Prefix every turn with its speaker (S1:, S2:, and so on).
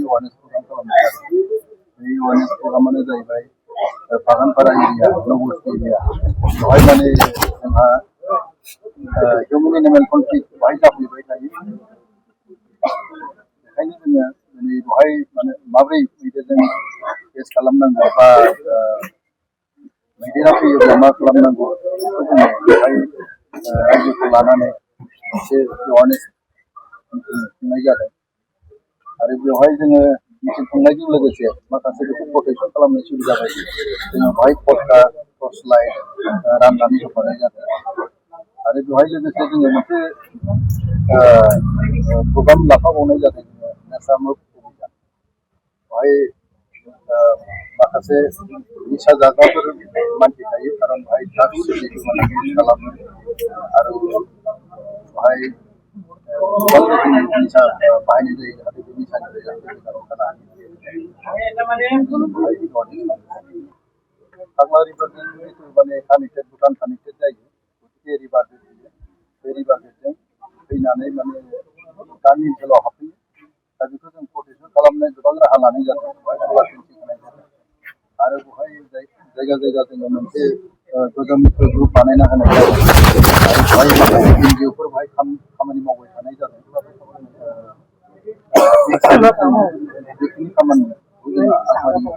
S1: Awareness programme खालामनाय जादों। बे एवारनेस प्रग्रामानो जाहैबाय बागानपारा एरिया नौगुस्थि एरिया बेवहाय माने जोंहा हिउमेन एनिमेल कनफ्लिक्ट बेवहाय जाफ्लेबाय थायो। बेखायनो जोङो दिनै बेवहाय माने माबोरै मैदेरजों फेस खालामनांगौ बा मैदेरा फैयोब्ला मा खालामनांगौ बेखौ जोङो बेवहाय रायजोखौ लानानै मोनसे एवारनेस मिटिं खुंनाय जादों आरो बेवहाय जोङो मिटिं खुंनायजों लोगोसे माखासे बेखौ प्रटेकसन खालामनाय सुबिदा बायदि जोङो बेवहाय पटका टर्च लाइट राननानै होफानाय जादों आरो बेवहाय लोगोसे जोङो मोनसे प्रग्राम लाफाबावनाय जादों जोङो नेशा मुक्त अभियान बेवहाय माखासे निसा जाग्राफोर मानसि थायो खारन बेवहाय ड्राग्स इउज खालामो आरो बेवहाय गोबां रोखोमनि निसा बाहायनाय जायो जाहाथे बे निसानिफ्राय जाहाथे गोजानाव थानो हायो। फाग्ला रिभारजों जिहेतु माने कानेक्टेड भुटान कानेक्टेड जायो गतिके रिभार गेट बे रिभार गेटजों फैनानै माने गामि ओनसोलाव हाबफैयो दा बेखौ जों प्रटेकसन खालामनो गोबां राहा लानाय जादों बेवहाय सलार फेन्सिं होनाय जादों आरो बेवहाय जायगा जायगा जोङो मोनसे गोजोननिफ्राय ग्रुप बानायना होनाय जादों आरो बेवहाय माखासे एनजिअफोर बेवहाय खामानि मावबाय थानाय जादों बेखिनि खामानिखौ जोङो